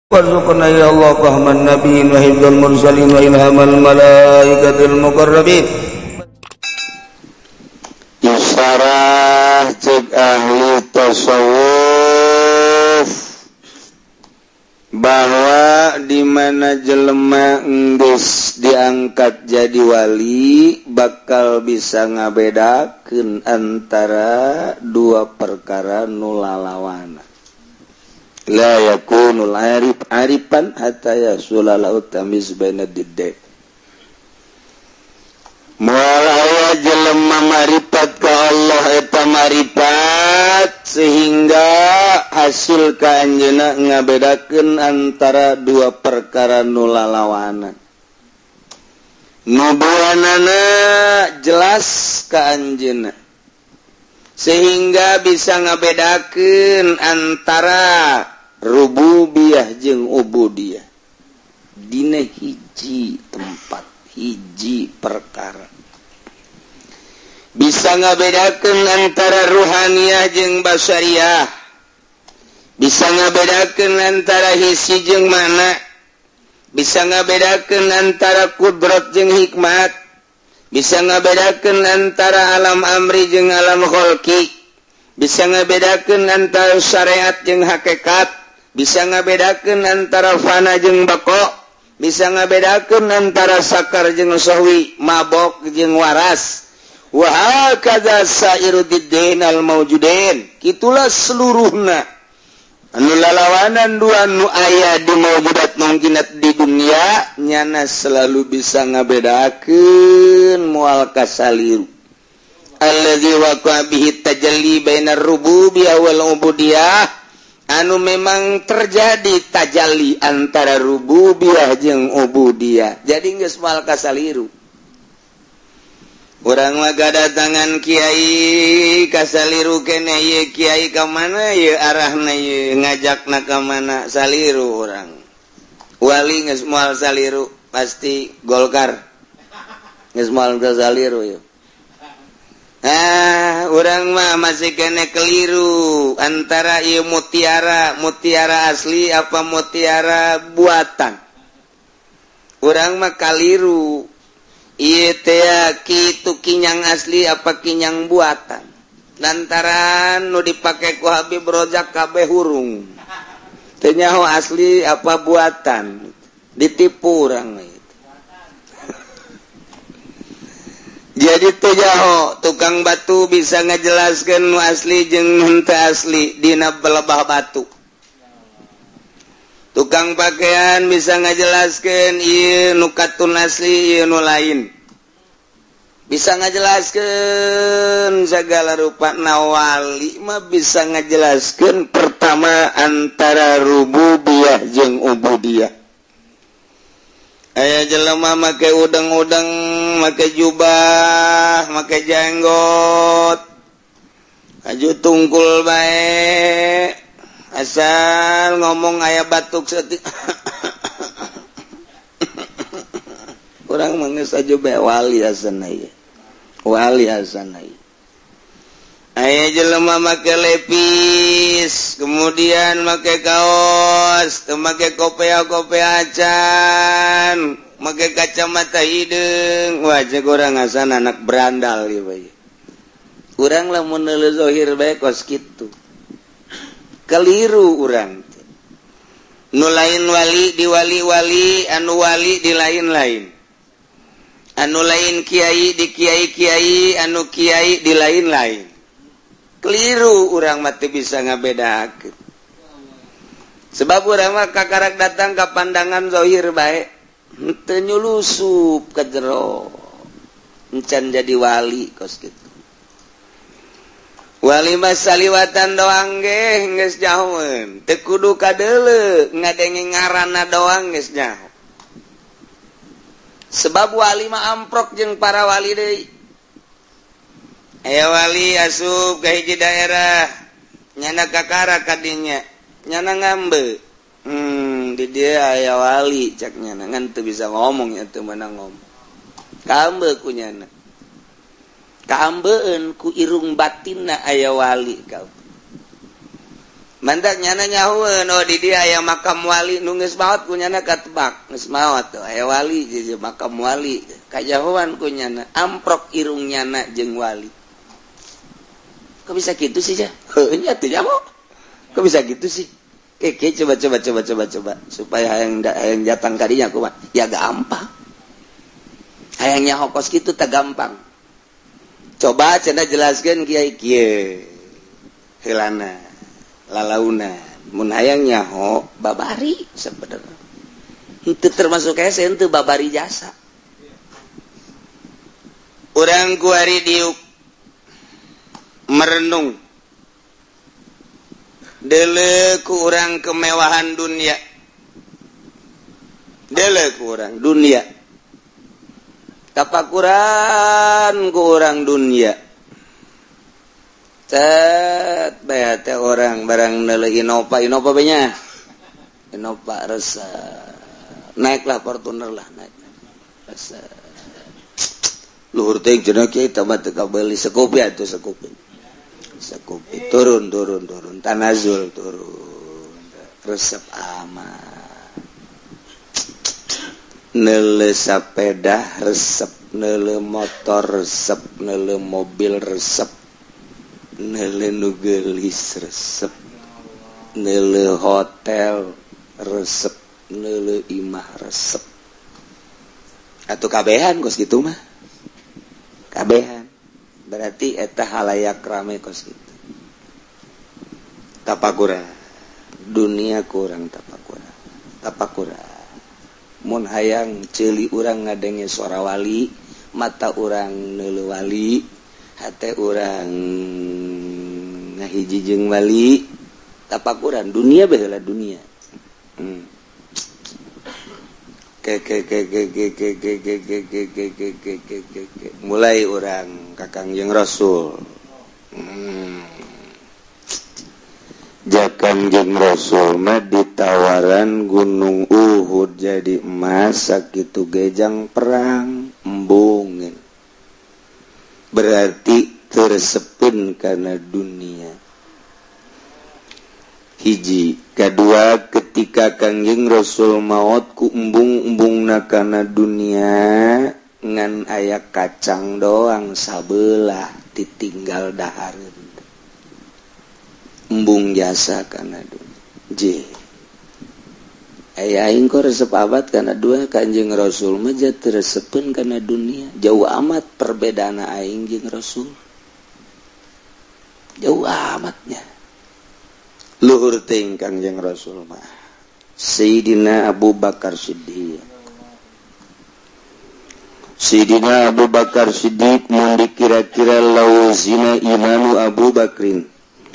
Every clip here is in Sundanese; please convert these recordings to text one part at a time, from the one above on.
وارزقنا يا الله فهم النبيين وحفظ المرسلين وإلهام الملائكة المقربين. Isarah cek ahli tasawuf bahwa di mana jelema enggeus diangkat jadi wali bakal bisa ngabedakeun antara dua perkara nu lalawana. La yakunul arif arifan hatta yasula lahu tamyiz baina diddain. Moal aya jelema marifat ka Allah eta marifat sehingga hasil ka anjeunna ngabedakeun antara dua perkara nu lalawanan. Nu duanana jelas ka anjeunna sehingga bisa ngabedakeun antara rububiyah jeung ubudiyah dina hiji tempat, hiji perkara. Bisa ngabedakeun antara ruhaniyah jeung basyariah, bisa ngabedakeun antara hisi jeung mana, bisa ngabedakeun antara kudrat jeung hikmat, bisa ngabedakeun antara alam amri jeung alam kholqi, bisa ngabedakeun antara syariat jeung hakikat, bisa ngabedakeun antara fana jeung bako, bisa ngabedakeun antara sakar jeung sahwi, mabok jeung waras. Wa hakadza sairu diddain al mawjudain. Kitulah seluruhna anu lalawanan dua nu aya di mawjudat mungkinat di dunia nyana selalu bisa ngabedakeun moal kasaliru. Allazi waqa bihi tajalli bainar rububiyah wal ubudiyah, anu memang terjadi tajalli antara rububiyah jeung ubudiyah. Jadi geus moal kasaliru. Urang mah kadatangan kiai kasaliru keneh ieu kiai ka mana ieu arahna ieu ngajakna ka mana saliru urang. Wali geus moal saliru pasti Golkar. Geus moal saliru ieu. Ah, urang mah masih kene keliru antara ieu mutiara, mutiara asli apa mutiara buatan. Urang mah kaliru. Ieu teh kitu kinyang asli apa kinyang buatan. Lantaran nu dipake ku Habib Rozak kabeh hurung. Teu nyaho asli apa buatan. Ditipu urang mah. Jadi teu jaho tukang batu bisa ngajelaskeun nu asli jeung henteu asli dina belebah batu. Tukang pakaian bisa ngajelaskeun ieu nu katun asli ieu nu lain. Bisa ngajelaskeun segala rupa. Na wali mah bisa ngajelaskeun pertama antara rububiyah jeung ubudiyah. Aya jelema make udeng-udeng, make jubah, make jenggot, aju tungkul bae, asal ngomong aya batuk setik. Urang mah geus aju bae wali asana ieu. Wali asana ieu. Aya jelema make lepis, kemudian make kaos, teu make kopea-kopea acan, make kacamata hideung. Wah, cek urang asana anak berandal ieu bae. Urang lamun neuleuh zahir bae kos kitu. Keliru urang. Nu lain wali di wali-wali, anu wali di lain-lain. Anu lain kiai di kiai-kiai, anu kiai di lain-lain. Keliru urang mah teu bisa ngabedakeun. Sebab urang mah kakarak datang ka pandangan zahir bae, henteu nyulusup ka jero. Encan jadi wali kos kitu. Wali mah saliwatan doang ge geus nyahoeun, teu kudu kadeuleu ngadenge ngaranna doang geus nyaho. Sebab wali mah amprok jeung para wali deui. Aya wali asup ka hiji daerah nyana kakara kadinya nyana ngambe. Di dia aya wali cak nyana ngan teu bisa ngomong nya teu meunang ngomong. Kaambe ku nyana. Kaambeun ku irung batinna aya wali kau. Mantak nyana nyahueun oh di dia aya makam wali nu geus maot ku nyana katebak geus maot tuh aya wali jadi makam wali kajahoan ku nyana amprok irung nyana jeung wali. Kok bisa gitu sih ya? Heuh nya teu nyaho. Kok bisa gitu sih? Keke coba coba coba coba coba supaya hayang hayang datang kadinya kumaha? Ya gampang. Hayang nyaho kos kitu teh gampang. Coba cenah jelaskeun kiai kieu. Heulana lalauna mun hayang nyaho babari sebenarnya. Henteu termasuk hese henteu babari jasa. Urang kuari diuk merenung dele ku urang kemewahan dunia, dele ku urang dunia, tapakuran ku urang dunia. Cet bae teh orang barang neuleuh Innova, Innova nya Innova resep, naiklah Fortuner lah naik resep. Luhur teh cenah kieu tah mah teu kabeuli Scoopy atuh Scoopy. Scoopy turun turun turun tanazul turun resep amat. Neuleuh sepeda resep, neuleuh motor resep, neuleuh mobil resep, neuleuh nu geulis resep, neuleuh hotel resep, neuleuh imah resep. Atuh kabehan kos kitu mah. Kabehan berarti eta halayak rame kos kitu. Tapakuran dunia kurang tapakuran, tapakuran. Mun hayang ceuli urang ngadenge suara wali, mata urang neuleuh wali, hate urang ngahiji jeung wali, tapakuran dunia baheula dunia. Ke ke ke ke ke ke ke ke ke ke ke ke ke ke ke ke mulai urang ka Kangjeng Rasul. Ja Kangjeng Rasul mah ditawaran Gunung Uhud jadi emas sakitu gejang perang embungin. Berarti tersepin karena dunia. Hiji, kedua ketika Kangjeng Rasul maot ku embung-embungna kana dunia ngan aya kacang doang sabelah ditinggal dahareun. Embung jasa kana dunia. J. Aya aing kok resep abad kana dua Kangjeng Rasul mah teu resepeun kana dunia. Jauh amat perbedaan aing jeung Rasul. Jauh amatnya. Luhur ting Kangjeng Rasul mah Sayyidina Abu Bakar Siddiq. Sayyidina Abu Bakar Siddiq mun dikira-kira lauzina imanu Abu Bakrin,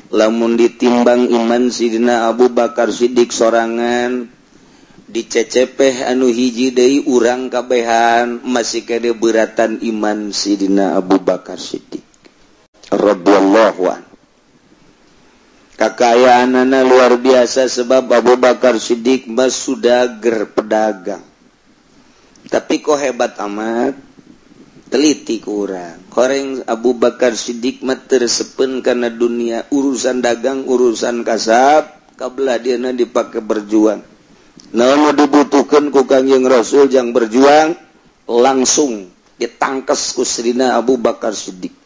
lamun ditimbang iman Sayyidina Abu Bakar Siddiq sorangan dicecepeh anu hiji deui urang kabehan masih kade beratan iman Sayyidina Abu Bakar Siddiq radhiyallahu anhu. Kekayaanana luar biasa sebab Abu Bakar Siddiq mah sudager pedagang. Tapi kok hebat amat teliti kurang. Horeng Abu Bakar Siddiq mah teu karena dunia, urusan dagang, urusan kasab, kabelah dieuna dipake berjuang. Naon nu dibutuhkeun ku Kangjeng Rasul jang berjuang langsung ditangkes ku Sayyidina Abu Bakar Siddiq.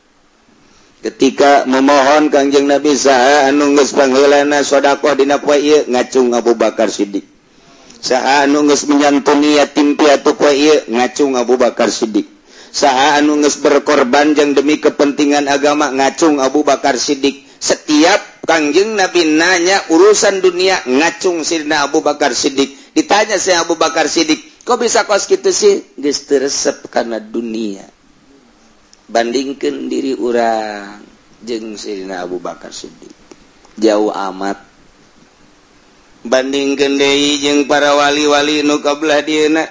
Ketika memohon Kangjeng Nabi saha anu geus pangheulana sedekah dina poe ieu ngacung Abu Bakar Siddiq. Saha anu geus menyantuni yatim piatu poe ieu ngacung Abu Bakar Siddiq. Saha anu geus berkorban jang demi kepentingan agama ngacung Abu Bakar Siddiq. Setiap Kangjeng Nabi nanya urusan dunia ngacung Sayyidina Abu Bakar Siddiq. Ditanya si Abu Bakar Siddiq, kok bisa kos kitu sih? Geus teu resep kana dunia. Bandingkan diri urang jeung Sayyidina Abu Bakar Siddiq jauh amat. Bandingkan deui jeung para wali-wali nu kabelah dieuna,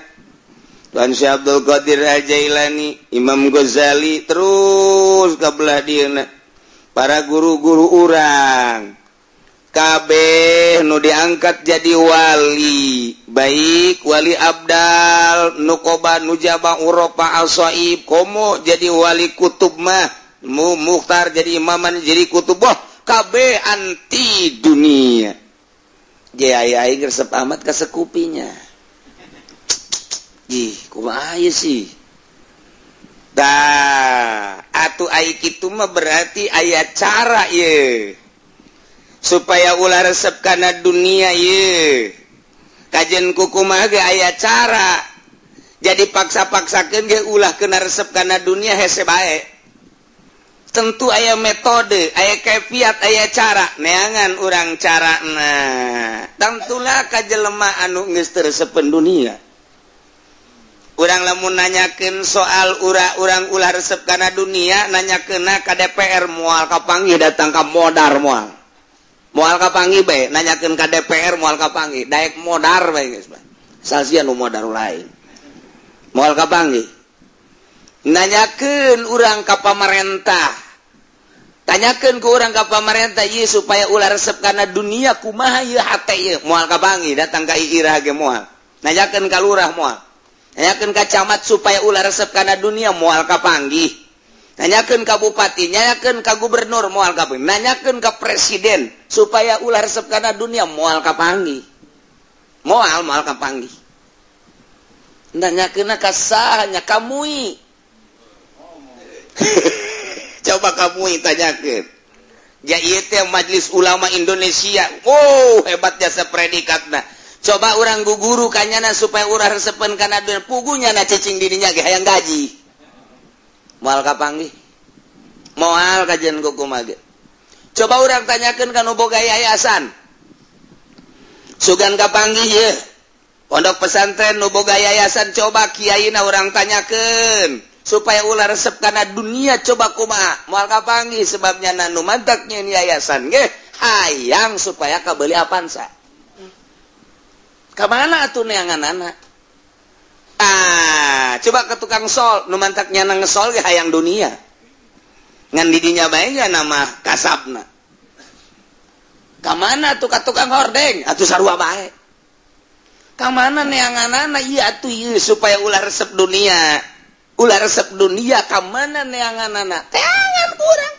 Tuan Syekh Abdul Qadir Al-Jailani, Imam Ghazali, terus kabelah dieuna para guru-guru urang kabeh nu diangkat jadi wali, baik wali abdal, nukoba, nujaba, uropa, asoib, komo jadi wali kutub mah, mu mukhtar jadi imaman jadi kutub, boh KB anti dunia. Jaya aing resep amat ka sekupinya. Ih, kumaha ieu sih? Dah, atuh ai kitu mah berarti aya cara ieu. Supaya ulah resep kana dunia ieu. Kajen kukumaha ge aya cara. Jadi paksa-paksakeun ge ulah kena resep kana dunia hese bae. Tentu aya metode, aya kefiat, aya cara. Neangan urang carana. Tangtula ka jelema anu geus teu resepeun dunia. Urang lamun nanyakeun soal urang ulah resep kana dunia, nanyakeunna ka DPR moal kapanggih datang ka modar moal. Moal kapanggih bae, nanyakeun ka DPR moal kapanggih, daek modar bae geus bae. Salsia nu modar lain. Moal kapanggih. Nanyakeun urang ka pamarentah. Tanyakeun ku urang ka pamarentah ieu supaya ulah resep kana dunia kumaha ieu hate ieu moal kapanggih datang ka irah ge moal. Nanyakeun ka lurah moal. Nanyakeun ka camat supaya ulah resep kana dunia moal kapanggih. Nanyakeun ka bupati, nanyakeun ka gubernur moal kapanggih. Nanyakeun ka presiden supaya ulah resep kana dunia moal kapanggih. Moal moal kapanggih. Nanyakeunna ka saha nya ka MUI. Coba kamu tanyakeun. Ja ieu teh Majelis Ulama Indonesia. Oh, hebat jasa predikatna. Coba urang guguru kanyana supaya urang resepeun kana dunia. Pugunya na cicing dirinya ge hayang gaji. Moal kapanggih. Moal kajian kukumaha ge. Coba urang tanyakeun ka nu boga yayasan. Sugan kapanggih ye. Pondok pesantren nu boga yayasan coba kiaina urang tanyakeun. Supaya ulah resep kana dunia coba kumaha moal kapanggih sebabnya nu mantak nyeun yayasan ge hayang supaya kabeuli Avanza. Ka mana atuh neanganana? Ah, coba ke tukang sol nu mantak nyana ngesol ge hayang dunia. Ngan di dinya bae nya nama kasabna. Ka mana atuh ka tukang hordeng atuh sarua bae. Ka mana neanganana ieu atuh ieu supaya ulah resep dunia. Ulah resep dunia ka mana neanganana? Teangan kurang.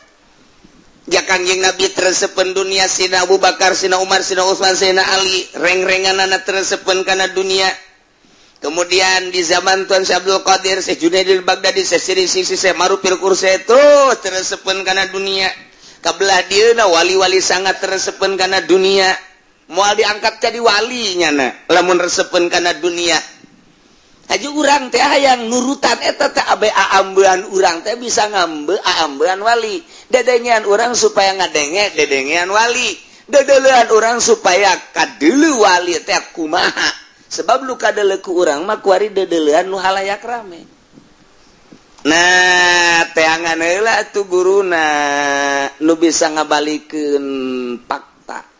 Ja Kangjeng Nabi teresepeun dunia Sina Abu Bakar, Sina Umar, Sina Utsman, Sina Ali, reng-renganana teresepeun kana dunia. Kemudian di zaman Tuan Syekh Abdul Qadir, Syekh Junaidil Baghdadi, Syekh Siri Sisi, Syekh Marufil Kursi terus teresepeun kana dunia. Kabelah dieuna wali-wali sangat teresepeun kana dunia. Moal diangkat jadi wali nyana lamun resepeun kana dunia. Haji urang teh hayang nurutan eta teh abe aambean urang teh bisa ngambe aambean wali. Dedengean urang supaya ngadenge dedengean wali. Dedelean urang supaya kadeuleu wali teh kumaha. Sebab lu kadeuleu ku urang mah kuari dedelean nu halayak rame. Nah, teangan heula atuh guruna nu bisa ngabalikeun fakta.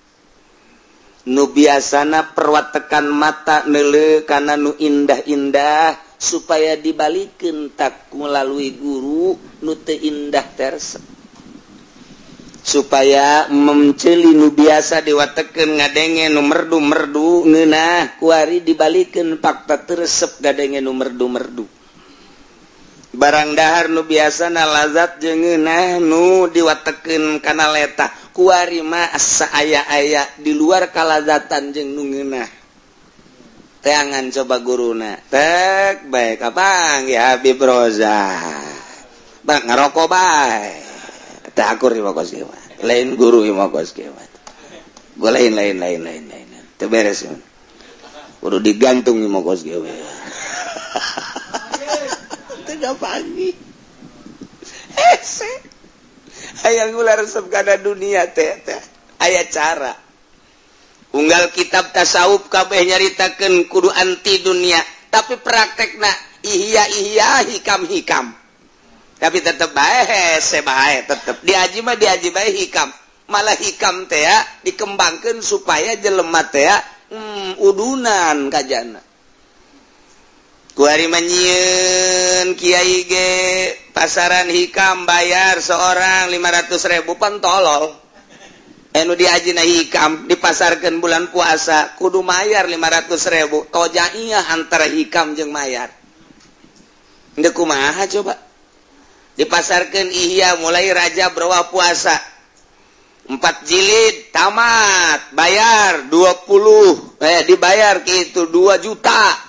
Nu biasana perwatekan mata neuleuh kana nu indah-indah supaya dibalikeun tak melalui guru nu teu indah tersep. Supaya menceli nu biasa diwatekeun ngadenge nu merdu-merdu ngeunah kuari dibalikeun fakta teresep ngadenge nu merdu-merdu. Barang dahar nu biasana lazat jeung ngeunah nu diwatekeun kana letah kuari mah asa aya-aya di luar kalazatan jeung nu ngeunah. Teangan coba guruna. Tek bae kapanggih Habib Roza. Bang ngarokok bae. Teh akur ieu kos kieu mah. Lain guru ieu mah kos kieu mah. Gua lain lain lain lain lain. Teu beres. Kudu digantung ieu mah kos kieu. Teu kapanggih. Hese. Hayang ulah resep kana dunia teh teh. Aya cara. Unggal kitab tasawuf kabeh nyaritakeun kudu anti dunia, tapi praktekna ihya ihya hikam hikam. Tapi tetep bae hese bae tetep diaji mah diaji bae hikam. Malah hikam teh ya dikembangkeun supaya jelema teh ya, udunan kajana. Kuari manyieun kiai ge pasaran hikam bayar seorang 500.000 pan tolol. Anu diajina hikam dipasarkeun bulan puasa kudu mayar 500.000 tojaiyah antara hikam jeung mayar. Henteu kumaha coba? Dipasarkeun ihya mulai Rajab rawa puasa. 4 jilid tamat, bayar 20, dibayar gitu 2 juta.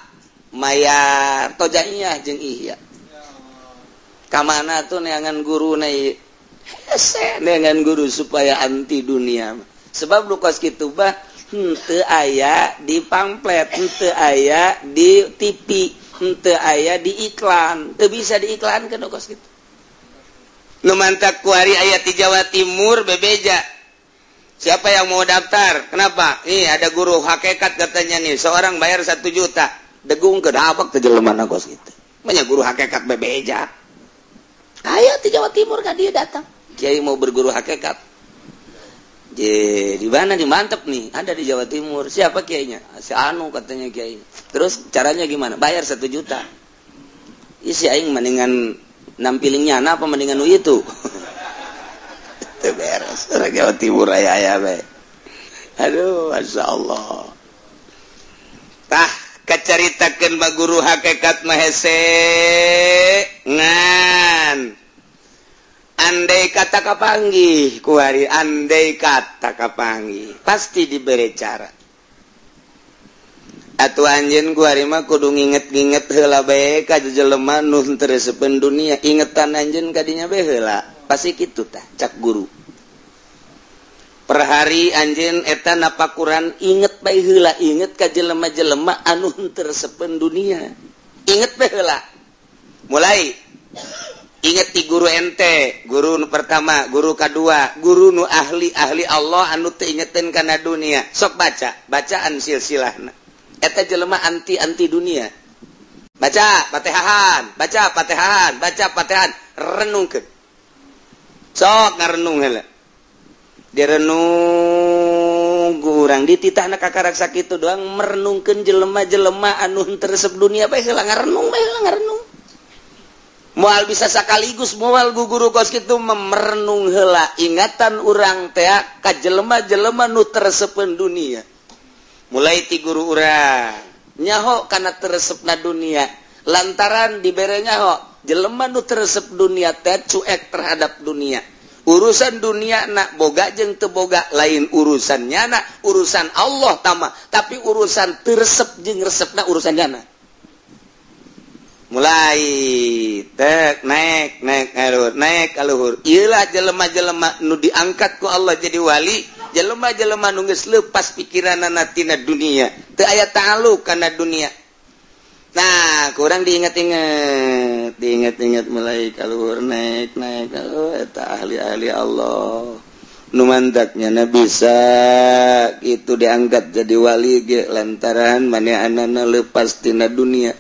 Mayar tojaiyah jeung Ihya. Ka mana tuh neangan guru na ieu? Hese neangan guru supaya anti dunia. Sebab lu kos kitu bah henteu aya di pamflet, henteu aya di TV, henteu aya di iklan, teu bisa diiklankeun kos kitu. Nu mantak kuari aya di Jawa Timur bebeja. Siapa yang mau daftar? Kenapa? Nih ada guru hakikat katanya nih, seorang bayar 1 juta. Degung ke dabak teh jelema kos kitu. Banyak guru hakikat bebeja. Aya di Jawa Timur kan dia datang. Kiai mau berguru hakikat. Di mana di mantep nih? Ada di Jawa Timur. Siapa kiainya? Si Anu katanya kiai. Terus caranya gimana? Bayar 1 juta. Isi aing mendingan nampilingnya apa mendingan itu. Itu beres. Orang Jawa Timur aya-aya bae. Aduh, Masya Allah. Tah kacaritakeun mah guru hakikat mah hese ngan. Andai kata kapanggih kuari, andai kata kapanggih pasti diberi cara. Atuh anjeun kuari mah kudu nginget-nginget heula bae ka jelema nu teu resepeun dunia, ingetan anjeun ka dinya bae heula. Pasti kitu tah cak guru. Per hari anjeun eta napakuran inget bae heula, inget ka jelema-jelema anu teu resepeun dunia. Inget bae heula. Mulai inget di guru ente, guru nu pertama, guru kedua, guru nu ahli-ahli Allah anu teu ingeteun kana dunia. Sok baca, bacaan silsilahna. Eta jelema anti-anti dunia. Baca Fatihahan, baca Fatihahan, baca Fatihahan, renungkeun. Sok ngarenung heula. Direnung urang dititahna kakarak sakitu doang merenungkeun jelema-jelema anu henteu resep dunia bae heula ngarenung bae heula ngarenung. Moal bisa sakaligus moal guguru kos kitu merenung heula ingatan urang teh ka jelema-jelema nu teu resepeun dunia. Mulai ti guru urang nyaho kana teu resepna dunia lantaran dibere nyaho jelema nu teu resep dunia teh cuek terhadap dunia. Urusan dunia nak boga jeung teu boga lain urusan nyana, urusan Allah tama, tapi urusan teu resep jeung resepna urusan nyana. Mulai tek naik naik kaluhur naik kaluhur. Ieulah jelema-jelema nu diangkat ku Allah jadi wali, jelema-jelema nu geus leupas pikiranana tina dunia, teu aya ta'alluq kana dunia. Nah, kurang diingat-ingat, diingat-ingat mulai kaluhur naik naik kaluhur eta ahli-ahli Allah. Nu mantaknya na bisa kitu diangkat jadi wali ge lantaran manehanana leupas tina dunia.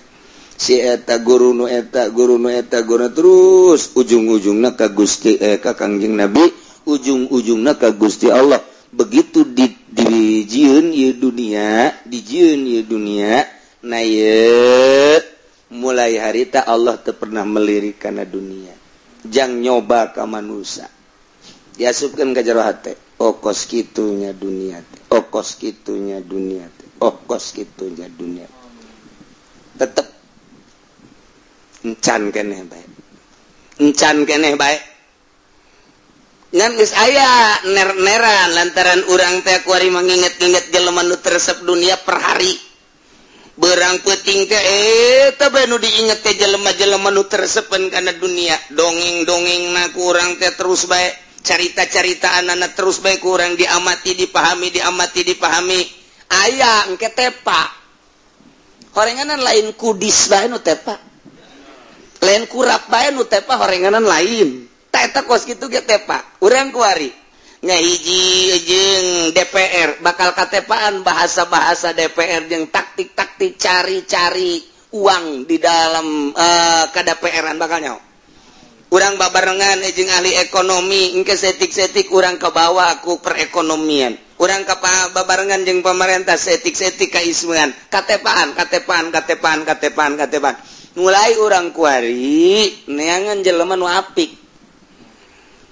Si eta guru nu eta guru nu eta guru terus ujung-ujungna ka Gusti ka Kangjeng Nabi, ujung-ujungna ka Gusti Allah. Begitu dijieun ieu dunia, dijieun ieu dunia, nah ieu mulai harita Allah teu pernah melirik kana dunia. Jang nyoba ka manusia. Diasupkeun ka jero hate, oh kos kitunya dunia teh, oh kos kitunya dunia teh, oh kos kitunya dunia. Tetep encan keneh bae. Encan keneh bae. Ngan geus aya ner-neran lantaran urang teh kuari manginget-inget jelema nu teu resep dunia per hari. Beurang peuting teh eta bae nu diinget teh jelema-jelema nu teu resepeun kana dunia. Dongeng-dongengna ku urang teh terus bae, carita-caritaanana terus bae ku urang diamati, dipahami, diamati, dipahami. Aya engke tepa. Horenganan lain kudis bae nu tepa. Lain kurap bae nu tepa horenganan lain. Ta eta kos kitu ge tepa. Urang kuari ngahiji jeung DPR bakal katepaan bahasa-bahasa DPR jeung taktik-taktik cari-cari uang di dalam ka-DPR-an bakal nyaho. Urang babarengan jeung ahli ekonomi engke setik-setik urang kabawa ku perekonomian. Urang ka babarengan jeung pemerintah setik-setik ka ismean. Katepaan, katepaan, katepaan, katepaan, katepaan. Mulai urang kuari neangan jelema nu apik.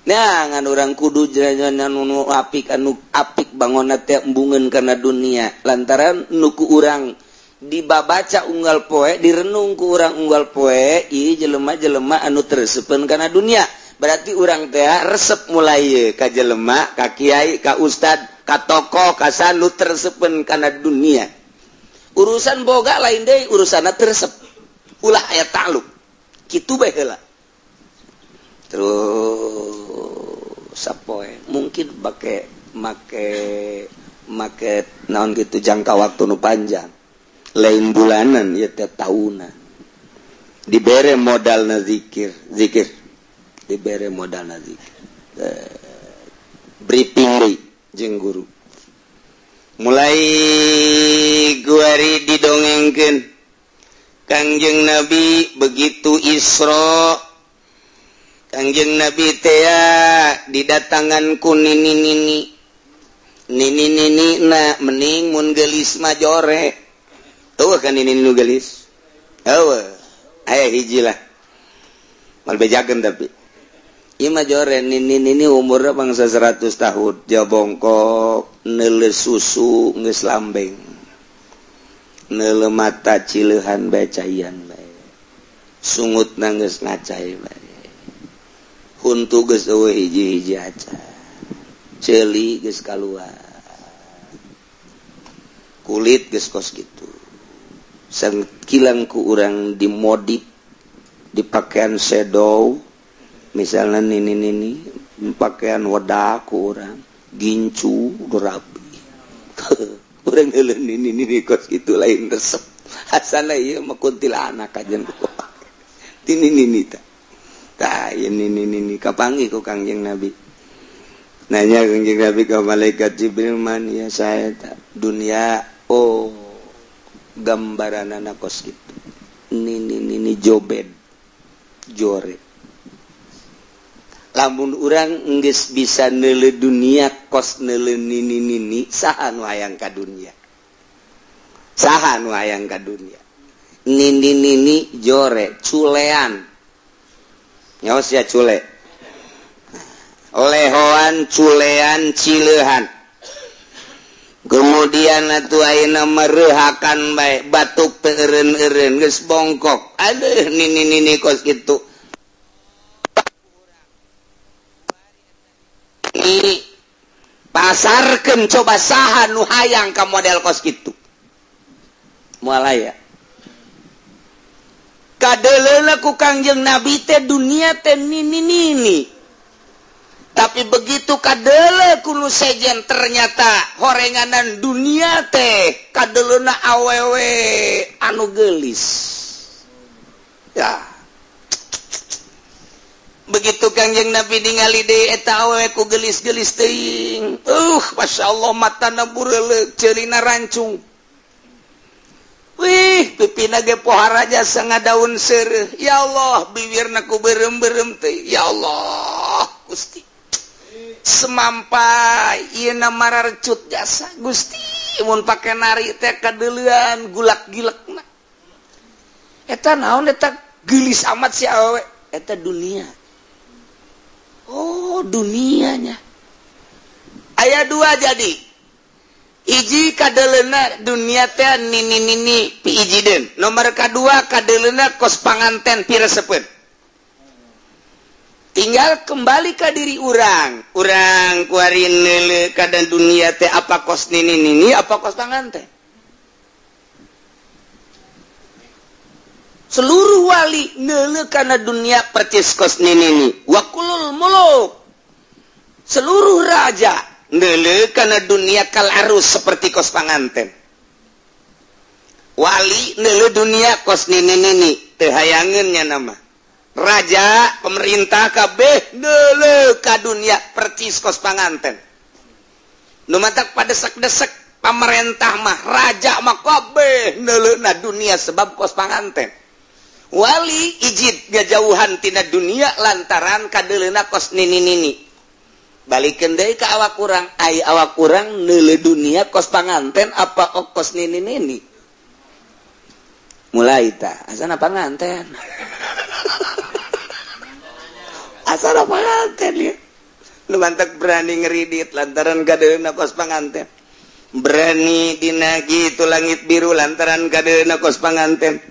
Neangan urang kudu jelema nu apik anu apik bangonna teh embungeun kana dunia lantaran nu ku urang dibabaca unggal poe direnung ku urang unggal poe ieu jelema-jelema anu teu resepeun kana dunia. Berarti urang teh resep mulai ka jelema, ka kiai, ka ustad, ka tokoh, ka sanu tersepen kana dunia. Urusan boga lain deui, urusanna teresep. Ulah aya takluk. Kitu bae heula. Terus sapoe mungkin make make make naon gitu jangka waktu nu panjang. Lain bulanan ya teh tahunan. Dibere modalna zikir, zikir. Dibere modalna zikir. Briefing deui jeung guru. Mulai guari didongengkeun Kangjeng Nabi begitu Isra, Kangjeng Nabi tea didatangan ku nini-nini. Nini-nini na mening mun geulis mah jore. Eueuh kan nini nu geulis. Eueuh. Aya hiji lah. Mal bejakeun tapi. Ieu mah jore nini-nini umurna bangsa 100 tahun, jabongkok, neuleuh susu geus lambeng. Neuleuh mata cileuhan bae caian bae. Sungutna geus ngacai bae. Huntu geus eueuh hiji-hiji acan. Ceuli geus kaluar. Kulit geus kos kitu. Sangkilang ku urang dimodif dipakaian sedow, misalnya nini-nini pakaian wedak ku urang gincu rapi. Urang heuleuh nini-nini kos kitu lain resep. Asana ieu mah kuntilanak kajen ku pake. Ti nini-nini tah. Tah ieu nini-nini kapanggih ku Kangjeng Nabi. Nanya Kangjeng Nabi ka malaikat Jibril, man ya saya tak dunia oh gambaranana kos kitu. Nini-nini jobed jore. Lamun urang geus bisa neuleuh dunia kos neuleuh nini-nini, saha nu hayang ka dunia? Saha nu hayang ka dunia? Nini-nini jore culean. Nyaos ya cule. Lehoan, culean, cileuhan. Kemudian atuh ayeuna mereuhakan bae, batuk teu eureun-eureun geus bongkok. Aduh nini-nini kos kitu. Ini pasarkeun coba saha nu hayang ka model kos kitu. Moal aya. Kadeuleuna ku Kangjeng Nabi teh dunia teh nini-nini. Tapi begitu kadele ku nu sejen ternyata horenganan dunia teh kadeleuna awewe anu geulis. Ya. Begitu Kangjeng Nabi ningali deui eta awewe ku geulis-geulis teuing. Masyaallah matana bureuleuk, ceulina rancung. Wih, pipina ge pohara jasa ngadaun seureuh. Ya Allah, bibirna ku beureum-beureum teh. Ya Allah, Gusti. Semampai ieu na mararecut jasa Gusti mun pake nari teh kadeulean gulak-gilekna. Eta naon eta geulis amat si awewe, eta dunia. Oh, dunianya. Aya dua jadi. Hiji kadeuleuna dunia teh nini-nini piijideun. Nomor kadua kadeuleuna kos panganten piresepeun. Tinggal kembali ke diri urang. Urang kuari neuleuh kana dunia teh apa kos nini-nini apa kos panganten. Seluruh wali neuleuh kana dunia percis kos nini-nini. Wa kulul muluk. Seluruh raja neuleuh kana dunia kal arus seperti kos panganten. Wali neuleuh dunia kos nini-nini teu hayangeun nya nama. Raja, pemerintah kabeh neuleuh ka dunia percis kos panganten. Nu matak padesek-desek pamerentah mah, raja mah kabeh neuleuhna dunia sebab kos panganten. Wali ijid ngajauhan tina dunia lantaran kadeuleuna kos nini-nini. Balikeun deui ka awak urang, ai awak urang neuleuh dunia kos panganten apa kos nini-nini? Mulai tah, asana panganten. Asana panganten ya. Nu mantak berani ngeridit lantaran kadeuleuna kos panganten. Berani dinagi itu langit biru lantaran kadeuleuna kos panganten.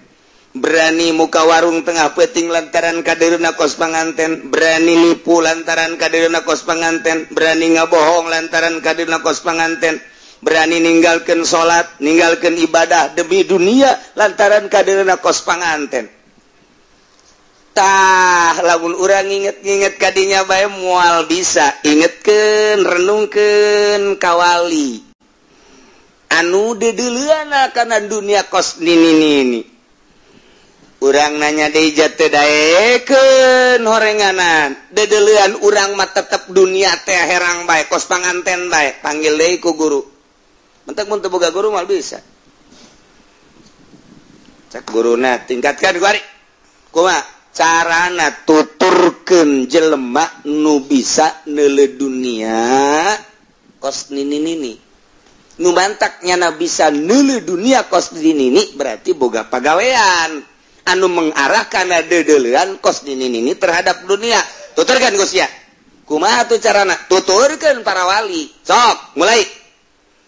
Berani muka warung tengah peuting lantaran kadeuna kos panganten, berani nipu lantaran kadeuna kos panganten, berani ngabohong lantaran kadeuna kos panganten, berani ninggalkeun salat, ninggalkeun ibadah demi dunia lantaran kadeuna kos panganten. Tah lamun urang inget-inget kadinya bae moal bisa ingetkeun, renungkeun kawali anu deudeuleuna kana dunia kos nini-nini. Urang nanya deui teu daekeun horenganan, deudeuleun urang mah tetep dunia teh herang bae kos panganten bae, panggil deui ku guru. Mentek mun teu boga guru moal bisa. Cek guruna tingkatkan ku ari. Kumaha carana tuturkeun jelema nu bisa neuleuh dunia kos nini-nini. Nu mantak nyana bisa neuleuh dunia kos nini-nini berarti boga pagawean anu mengarah kana deudeuleun kos nini-nini terhadap dunia. Tuturkeun Gus ya. Kumaha tuh carana? Tuturkeun para wali. Sok, mulai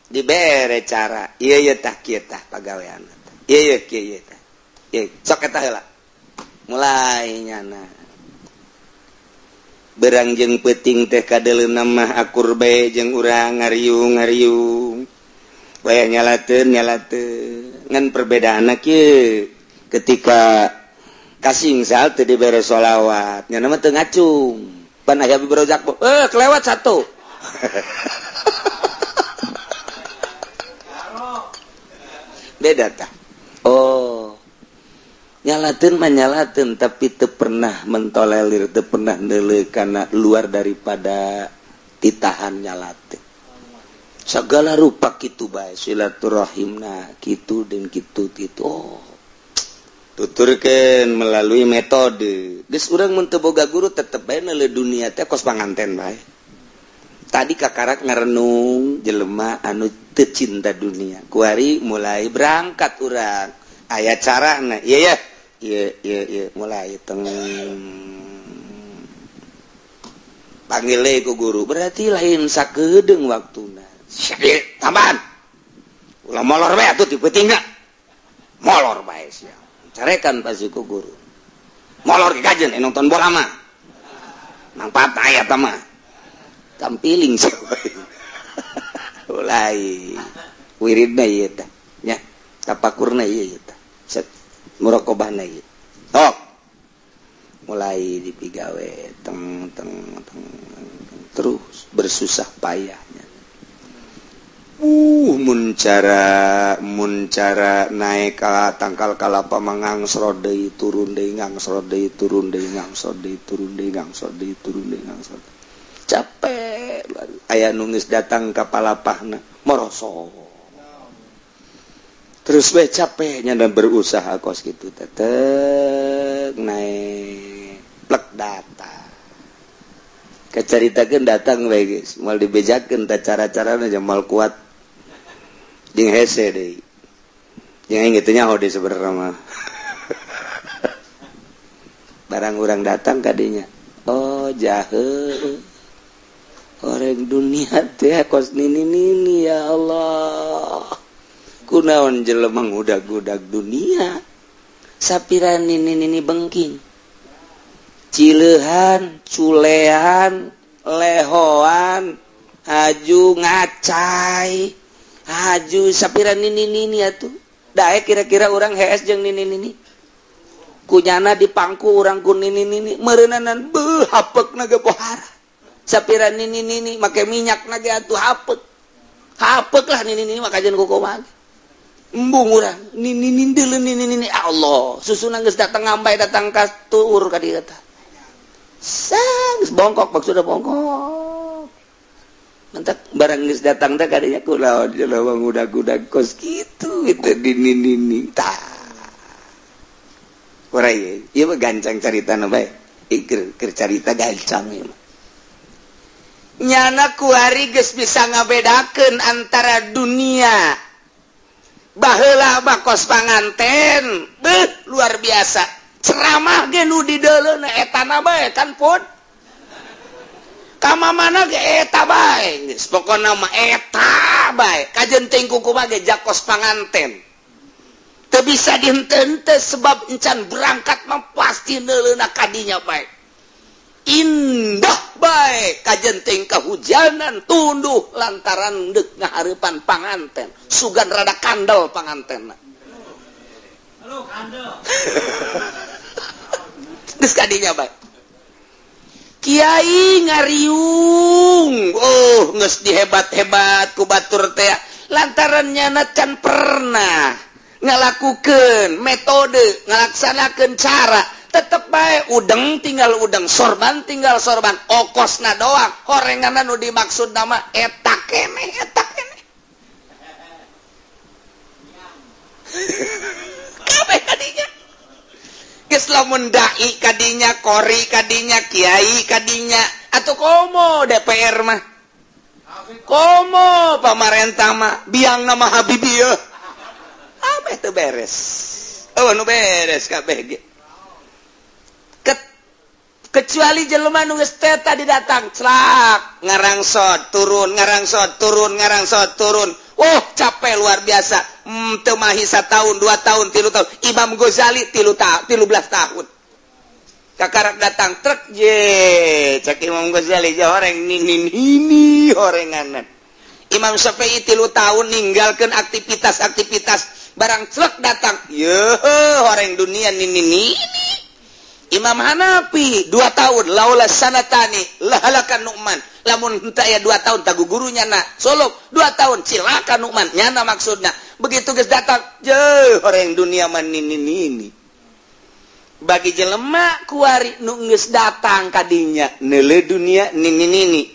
dibere cara. Ieu ieu tah kieu tah pagawean. Ieu ieu kieu ieu tah. Ieu sok eta heula. Mulai nyana. Berang jeung peuting teh kadeuleuna mah akur bae jeung urang ngariung-ngariung. Waya nyalateun nyalateun. Ngan perbedaanna kieu ketika kasingsal teu dibere sholawat nyana mah teu ngacung. Pan aya berojak kelewat satu. Beda tah. Oh. Nyalateun mah nyalateun tapi teu pernah mentolelir, teu pernah neuleuh kana luar daripada titahan nyalateun. Segala rupa kitu bae silaturahimna kitu dan kitu kitu. Oh. Tuturkeun melalui metode. Geus urang mun teu boga guru tetep bae neuleuh dunia teh kos panganten bae. Tadi kakarak ngarenung jelema anu teu cinta dunia. Kuari mulai berangkat urang. Aya carana. Ieu ya. Ieu ieu ieu mulai teng panggil deui ku guru. Berarti lain sakedeung waktuna. Sia tambahan. Ulah molor bae atuh ti peutingna. Molor bae sia. Carekan pasti ku guru. Molor ke kajen nonton bola mah. Nangpat aya ta mah. Tampiling mulai wiridna ieu tah nya, tapakurna ieu tah. Set muraqabahna ieu. Tok. Mulai dipigawe teng teng teng terus bersusah payahnya. Mun cara naik ka tangkal kalapa mangangsrot deui turun deui ngangsrot deui turun deui ngangsrot deui turun deui ngangsrot deui turun deui ngangsrot. Capek aya nu geus datang ka palapahna moroso. Terus we capeknya dan berusaha kos kitu tetep naik plek data. Kacaritakeun datang we geus moal dibejakeun tah cara-carana moal kuat. Jeung hese deui. Jeung aing teu nyaho deui sebenarna mah. Barang urang datang ka dinya. Oh jahe. Orang dunia teh kos nini-nini ya Allah. Kunaon jelema ngudag-gudag dunia. Sapira nini-nini bengking. Cileuhan, culean, lehoan, haju ngacai. Haju sapira nini-nini atuh. Daek kira-kira urang hees jeung nini-nini. Kunyana dipangku urang ku nini-nini, meureunanan beuh hapekna ge pohara. Sapira nini-nini make minyak na ge atuh hapek. Hapek lah nini-nini mah kajian kukumaha. Embung urang nini-nini deuleu nini-nini Allah, susuna geus datang ngambai datang ka tuur ka dieu tah. Sang geus bongkok maksudna bongkok. Mentak barang geus datang teh kadinya kulaon jelema ngudag-gudag kos kitu gitu nini-nini tah. Ora ieu, ieu mah gancang caritana bae. Ieu keur carita gancang ieu mah. Nyana kuari geus bisa ngabedakeun antara dunia. Baheula mah kos panganten, beuh luar biasa. Ceramah ge nu dideuleuna etana bae kan pun. Ka mana ge eta bae, geus pokona mah eta bae. Kajen teuing kukumaha ge jakos panganten. Teu bisa dihenteu sebab encan berangkat mah pasti neuleuna kadinya bae. Indah bae kajenting kahujanan tunduh lantaran deuk ngahareupan panganten. Sugan rada kandel pangantenna. Halo kandel. Geus kadinya bae. Kiai ngariung, oh geus dihebat-hebat ku batur teh lantaran nyana can pernah ngalakukeun metode, ngalaksanakeun cara, tetep bae udeng tinggal udeng, sorban tinggal sorban, okosna doang, horenganna nu dimaksud nama eta keneh, eta keneh. Kabeh kadinya. Geus lamun dai kadinya, kori kadinya, kiai kadinya, atuh komo DPR mah. Komo pamarentah mah, biang nama Habibie yeuh. Kabeh teu beres. Oh, nu beres kabeh ge. Kecuali jelema nu geus teh tadi datang, celak, ngarangsot, turun, ngarangsot, turun, ngarangsot, turun. Oh, capek luar biasa. Teu mahi satahun, 2 tahun, 3 tahun. Imam Ghazali 13 tahun. Kakarak datang truk je, cek Imam Ghazali je horeng ninin ini horenganan. Imam Syafi'i 3 tahun ninggalkeun aktivitas-aktivitas barang celek datang, ye horeng dunia ninin ini. Imam Hanafi 2 tahun laula sanatani lahalakan Nu'man. Lamun henteu aya 2 tahun tagu gurunya na solok 2 tahun cilaka Nu'man nyana maksudna. Begitu geus datang je horeng dunia mah ninin ini. Bagi jelema kuari nu geus datang kadinya neuleuh dunia ninin ini.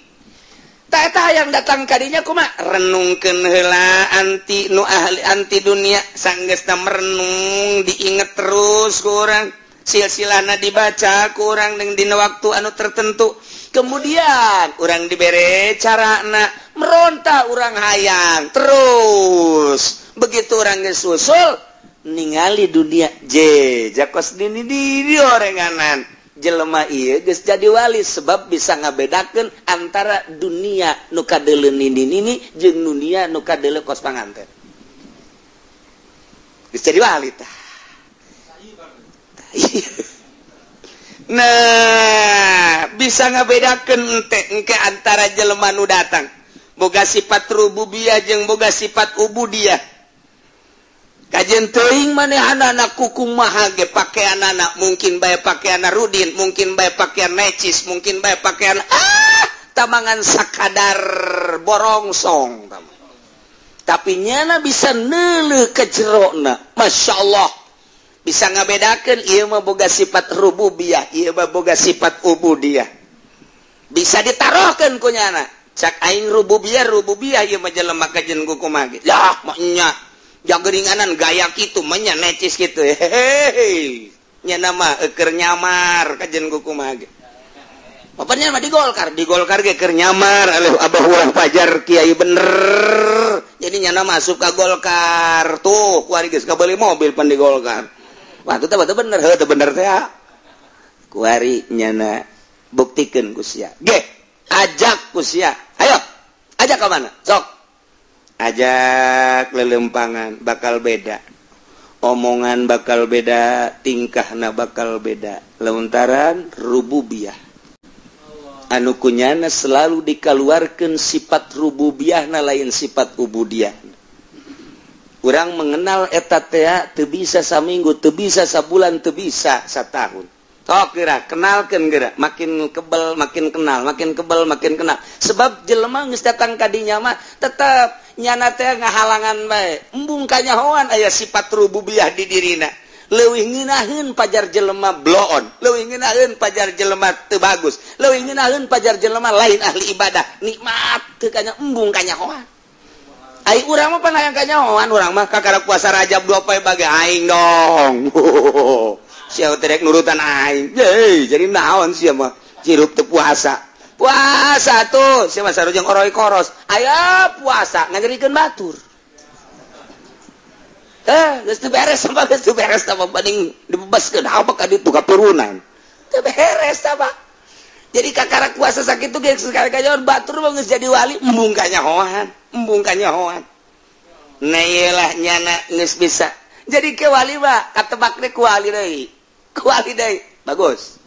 Ta eta hayang datang kadinya kumaha renungkeun heula anti nu ahli anti dunia sanggeusna merenung diinget terus ku urang. Silsilahna dibaca kurang dengan dina waktu anu tertentu, kemudian urang dibere carana meronta urang hayang terus begitu urang geus usul ningali dunia je jakos dini diri orenganan jelema ieu geus jadi wali sebab bisa ngabedakeun antara dunia nu kadeuleu nini jeung dunia nu kadeuleu kos panganten geus jadi wali tah. Nah, bisa ngabedakeun engke antara jelema nu datang boga sifat rububiyah jeung boga sifat ubudiyah. Kajen teuing manehanana kukumaha ge pakeanana, mungkin bae pakeanna rudin, mungkin bae pakean necis, mungkin bae pakean tamangan sakadar borongsong. Tapi nyana bisa neuleuh ka jerona, Masya Allah. Bisa ngabedakeun ieu mah boga sifat rububiyah, ieu mah boga sifat ubudiyah. Bisa ditaruhkeun ku nyana. Cak aing rububiyah, rububiyah ieu mah jelema kajen ku kumaha ge. Yah, mah nya jageringanan gaya kitu mah nya necis kitu. Hehehe. Nyana mah keur nyamar kajen ku kumaha ge. Bapaknya mah di Golkar ge keur nyamar alih abah urang pajar kiai bener. Jadi nyana masuk ka Golkar tuh kuari geus kabeuli mobil pan di Golkar. Wah, itu teh bener, heuh teh bener teh. Kuari nyana buktikeun ku sia. Ge, ajak ku sia. Ayo, ajak ka mana? Sok. Ajak lelempangan bakal beda. Omongan bakal beda, tingkahna bakal beda. Lantaran rububiyah. Anu kunyana selalu dikaluarkeun sifat rububiyahna lain sifat ubudiyah. Urang mengenal eta teh teu bisa saminggu, teu bisa sabulan, teu bisa satahun. Tok geura, kenalkeun geura, makin kebel makin kenal, makin kebel makin kenal. Sebab jelema geus datang ka dinya mah tetep nyana teh ngahalangan bae. Embung kanyahoan aya sifat rububiyah di dirina. Leuwih ngeunaheun pajar jelema bloon, leuwih ngeunaheun pajar jelema teu bagus, leuwih ngeunaheun pajar jelema lain ahli ibadah. Nikmat teu kanya embung kanyahoan. Ai urang mah pan hayang kanyahoan, urang mah kakara puasa Rajab 2 poe bage aing dong. Sia teh rek nurutan aing. Yeuh, jadi naon sia mah cirup teu puasa. Puasa tuh sia mah sarujeng oroy koros. Aya puasa ngajerikeun batur. Geus teu beres sama geus teu beres tah banding dibebaskeun apa ka ditu katurunan. Teu beres tah Pak. Jadi kakara kuasa sakitu ge sekali-kali batur mah geus jadi wali embung kanyahoan, embung kanyahoan. Nah ieu lah nyana geus bisa Jadi ke wali mah katebak teh ku wali deui. Ku wali deui. Bagus.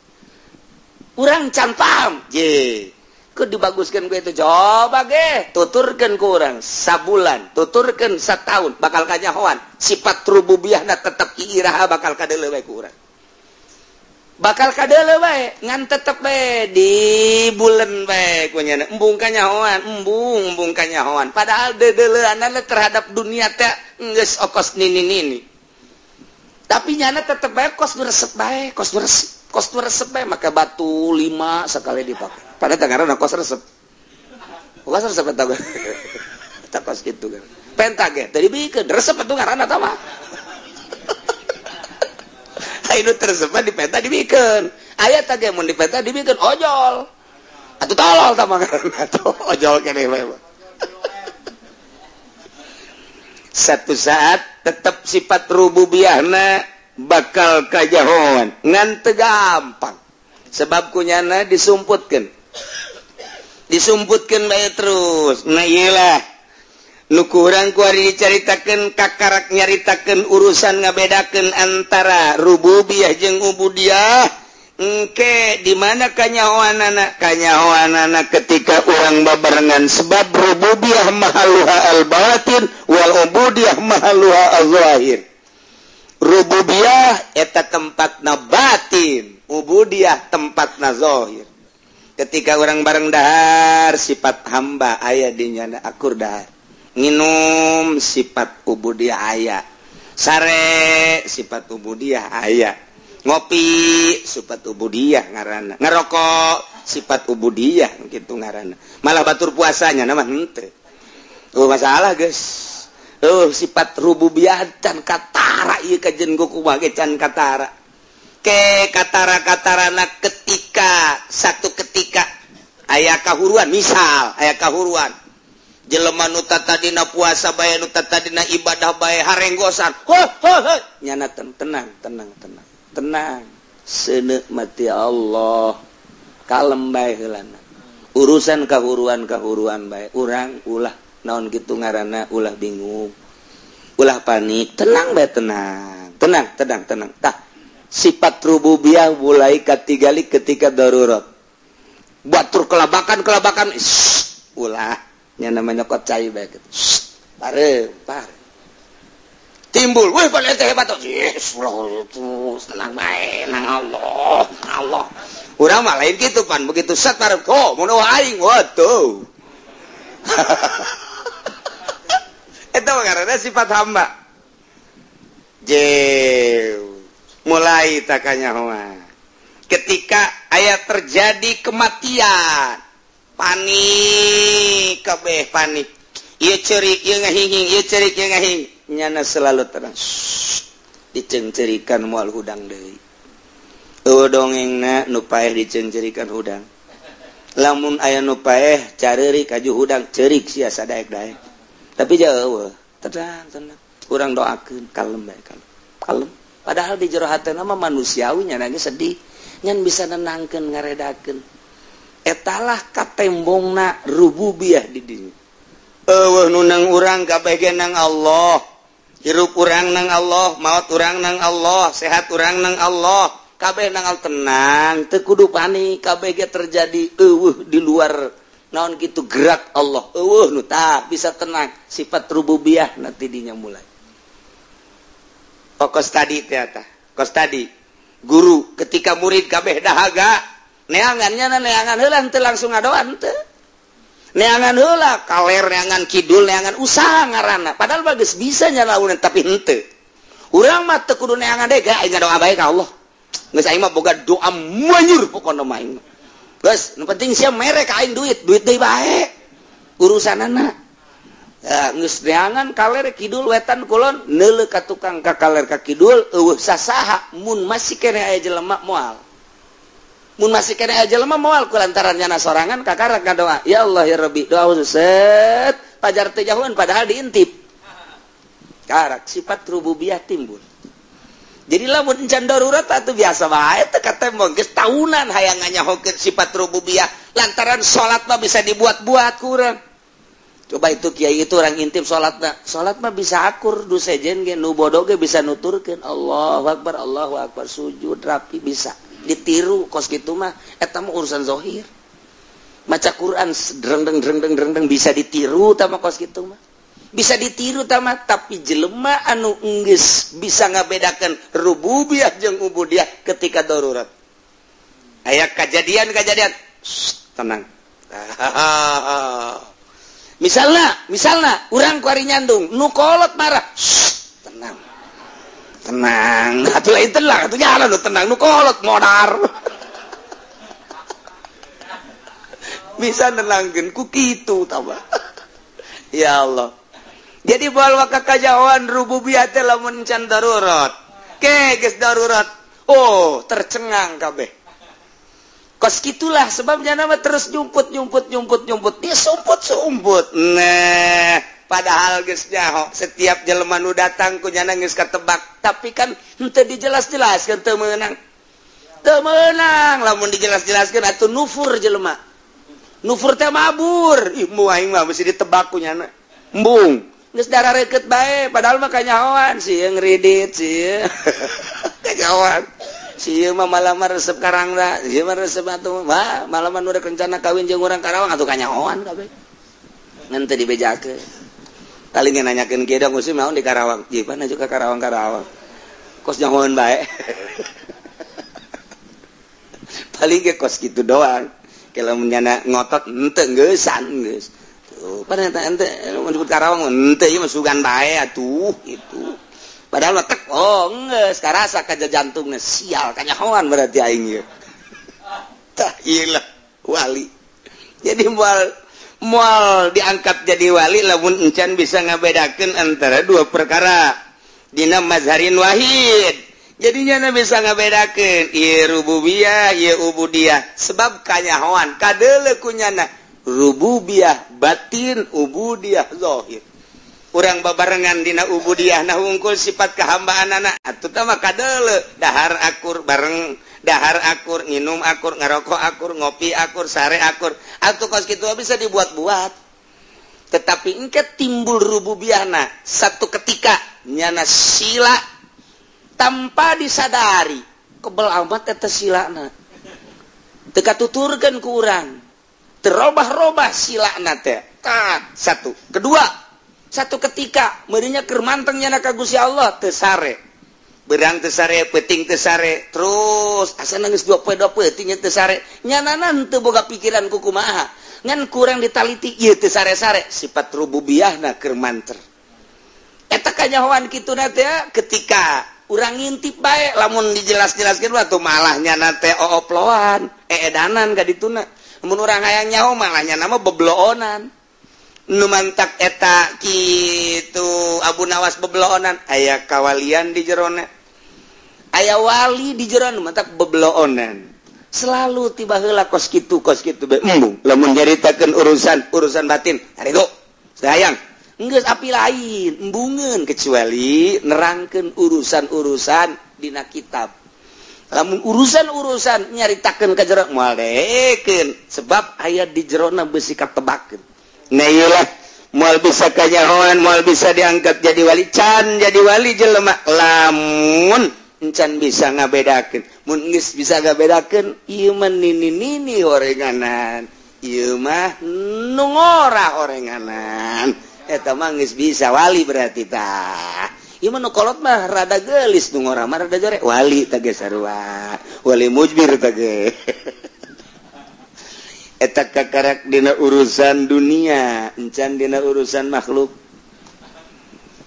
Urang can paham. Je. Ku dibaguskeun ku itu coba ge tuturkeun ku urang sabulan, tuturkeun satahun bakal kanyahoan sifat rububiyahna tetep iraha bakal kadeuleu bae ku urang. Bakal kadeuleu bae ngan tetep bae di bulan bae ku nyana embung kanyahoan, embung kanyahoan. Padahal deudeuleunana terhadap dunia teh geus okos nini-nini. Tapi nyana tetep bae kos nu resep bae, kos nu resep, kos nu resep bae make batu 5 sekali dipake. Padahal tangarana kos resep. Kos resep eta ge. Eta kos kitu kan. Penta ge teu dibikeun, resep atuh ngaranna tah mah. Ayo tersebut di peta dibikeun. Aya tah ge mun di peta dibikeun ojol. Atuh tolol tah mah ngaranna tuh ojol keneh bae. Satu saat tetap sifat rububiyahna bakal kajahoan ngan teu gampang. Sebab kunyana disumputkeun. Disumputkeun bae terus. Nah ieu nu kurang ku ari dicaritakeun kakarak nyaritakeun urusan ngabedakeun antara rububiyah jeung ubudiyah. Engke di mana kanyahoanana? Kanyahoanana ketika urang babarengan sebab rububiyah mahaluha al-batin wal ubudiyah mahaluha al-zahir. Rububiyah eta tempatna batin, ubudiyah tempatna zahir. Ketika orang bareng dahar sifat hamba aya di nyana akur dahar. Nginum sifat ubudiyah aya, sare sifat ubudiyah aya, ngopi sifat ubudiyah ngaranna, ngerokok sifat ubudiyah kitu ngaranna. Malah batur puasanya nama henteu. Oh masalah geus. Oh sifat rububiyah can katara ieu kajen kumaha ge can katara. Ke katara-katarana ketika satu ketika aya kahuruan, misal aya kahuruan. Jelema nu tatadina puasa bae, nu tatadina ibadah bae harenggosan. Ho ho ho nyana tenang tenang tenang. Tenang. Seuneu mati Allah. Kalem bae heulana. Urusan kahuruan-kahuruan bae urang ulah naon kitu ngaranna ulah bingung. Ulah panik, tenang bae tenang. Tenang, tenang, tenang. Tah sifat rububiyah mulai katigali ketika darurat. Batur kelabakan-kelabakan ulah nya namanya nyokot cai bae kitu. Pare, pare. Timbul, weh pan eta hebat. Yes, terus tenang bae nang Allah, Allah. Urang mah lain kitu pan, begitu set pareup, oh mun aing waduh. Eta mah ngaranna sifat hamba. Jeuh. Mulai takanyahoan. Ketika aya terjadi kematian, panik kabeh panik. Ieu ceurik ieu ngahinging, ieu ceurik ieu ngahing. Nyana selalu tenang. Diceungceurikan moal hudang deui. Eueuh dongengna nu paeh diceungceurikan hudang. Lamun aya nu paeh careurik aju hudang ceurik sia sadaek-daek. Tapi jauh tenang tenang. Urang doakeun kalem bae kalem. Kalem. Padahal di jero hatena mah manusiawi nya ge sedih. Nyan bisa nenangkeun ngaredakeun. Etalah katembongna rububiyah di dinya. Eueuh nu nang urang kabeh ge nang Allah. Hirup urang nang Allah, maot urang nang Allah, sehat urang nang Allah. Kabeh nang Allah tenang, teu kudu panik, kabeh ge terjadi eueuh di luar naon kitu gerak Allah. Eueuh nu tah bisa tenang, sifat rububiyah nanti dinya mulai. Oh kos tadi teh tah, kos tadi. Guru ketika murid kabeh dahaga, neangannya neangan heula henteu langsung ngadoan teu. Neangan heula kaler neangan kidul neangan usaha ngaranna padahal bagus bisa nyalaunan tapi henteu. Urang mah teu kudu neangan deui aing ngadoa bae ka Allah. Geus aing mah boga doa manyur pokona mah aing. Geus nu penting sia mere ka aing duit, duit deui bae. Urusanana. Ya, geus neangan kaler kidul wetan kulon neuleuh ka tukang ka kaler ka kidul eueuh sasaha mun masih keneh aya jelema moal. Mun masih keneh aya jelema moal ku lantaran nyana sorangan kakarak ngadoa. Ya Allah ya Rabbi, doa set pajar teu jauhan padahal diintip. Karak sifat rububiyah timbul. Jadi lamun encan darurat atuh biasa bae teu katembong geus tahunan hayang nganyahokeun sifat rububiyah lantaran salat mah bisa dibuat-buat kurang. Coba itu kiai itu orang intip salatna. Salat mah bisa akur du sejen ge nu bodoh ge bisa nuturkeun Allahu akbar sujud rapi bisa ditiru kos kitu mah eta mah urusan zahir. Maca Quran dreng dreng dreng dreng dreng bisa ditiru tah mah kos kitu mah. Bisa ditiru tah mah tapi jelema anu enggeus bisa ngabedakeun rububiyah jeung ubudiyah ketika darurat. Aya kajadian-kajadian tenang. Misalnya urang kuari nyandung nu kolot marah, shh, tenang tenang atuh lain tenang atuh jalan nu tenang nu kolot modar. Bisa nenangkeun ku kitu tah. Ya Allah. Jadi bawa kakajaoan rububiyah teh lamun can darurat. Ke geus darurat, oh tercengang kabeh. Kos gitulah sebabnya nama terus nyumput nyumput nyumput nyumput dia sumput sumput. Nah padahal geus nyaho setiap jelema nu datang ku nyana geus katebak tapi kan henteu dijelas-jelaskeun teu meunang. Teu meunang lamun dijelas-jelaskeun atuh nufur jelema. Nufur teh mabur. Ih mu aing mah mesti ditebak ku nyana. Embung geus darah reukeut bae padahal mah kanyahoan sieun ngridit sieun. Kanyahoan. Sieu mah malam resep Karangda, sieu mah resep atuh mah malaman udah rencana kawin jeung urang Karawang atuh kanyahoan kabeh. Ngan teu dibejakeun. Paling nanyakeun kieu da musim naon di Karawang. Ieu pan aju ka Karawang-Karawang. Kos nyahoan bae. Paling ge kos kitu doang. Kalau nyana ngotot henteu geusan geus. Tuh pan eta henteu menyebut Karawang henteu ieu mah sugan bae atuh gitu. Padahal mah tek oh geus karasa ka jantungna sial kanyahoan berarti aing ieu. Tah ieu lah wali. Jadi moal diangkat jadi wali lamun encan bisa ngabedakeun antara dua perkara dina mazharin wahid. Jadinya na bisa ngabedakeun ieu rububiyah ieu ubudiyah sebab kanyahoan kadeuleu ku nyana rububiyah batin ubudiyah zahir. Urang babarengan dina ubudiyah nah hungkul sifat kehambaan anak atuh tah mah kadeuleu dahar akur bareng dahar akur nginum akur ngarokok akur ngopi akur sare akur atuh kos kitu bisa dibuat-buat. Tetapi engke timbul rububiyahna satu ketika nyana sila tanpa disadari kebel amat eta silana teu katuturkeun ku urang terobah-robah silana teh. Tah satu kedua satu ketika meureunnya keur manteng nyana ka Gusti Allah teu sare beurang teu sare peuting teu sare terus asa geus dua poe peuting teu sare nyanana teu boga pikiran ku kumaha ngan kurang ditaliti ieu teu sare-sare sifat rububiyahna keur manter eta kanyahoan kituna teh ketika urang ngintip bae lamun dijelas-jelaskeun mah tuh malah nyana teh ooploan eedanan ka dituna mun urang hayang nyaho malah nyana mah bebloonan. Nu mantak eta kitu Abu Nawas bebloonan aya kawalian di jerona aya wali di jerona mantak bebloonan selalu tiba heula kos kitu bae embung lamun nyaritakeun urusan batin haritu sayang geus api lain embungeun kecuali nerangkeun urusan-urusan dina kitab lamun urusan-urusan nyaritakeun ka jero moal deekeun sebab aya di jerona beusi katebakeun. Nah iyalah moal bisa kanyahoan moal bisa diangkat jadi wali can jadi wali jelema lamun encan bisa ngabedakeun mun geus bisa ngabedakeun ieu mah nini-nini horenganan ieu mah nu ngora horenganan eta mah geus bisa wali berarti tah ieu mah nu kolot mah rada geulis nu ngora mah rada jore wali tah geus sarua wali mujbir tah ge. Eta kakarak dina urusan dunia encan dina urusan makhluk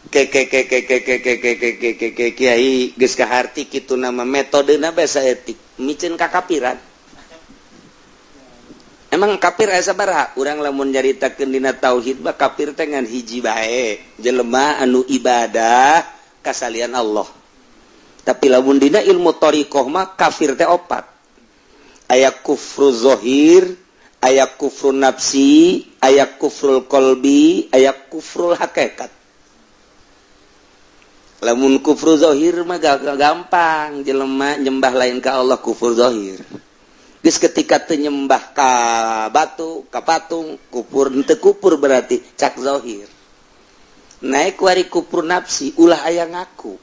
ke ke ke ke ke ke ke ke ke ke ke ke kiai geus kaharti kitu nama metodena bae saeutik miceun kakapiran. Emang kafir aya sabaraha urang lamun nyaritakeun dina tauhid mah kafir teh ngan hiji bae jelema anu ibadah kasalian Allah. Tapi lamun dina ilmu thariqah mah kafir teh opat aya kufru zahir aya kufrul nafsi, aya kufrul qalbi, aya kufrul hakikat. Lamun kufru zahir mah gampang, jelema nyembah lain ka Allah kufur zahir. Geus ketika teu nyembah ka batu, ka patung, kupur henteu kupur berarti cak zahir. Naik wari kupur nafsi ulah aya ngaku.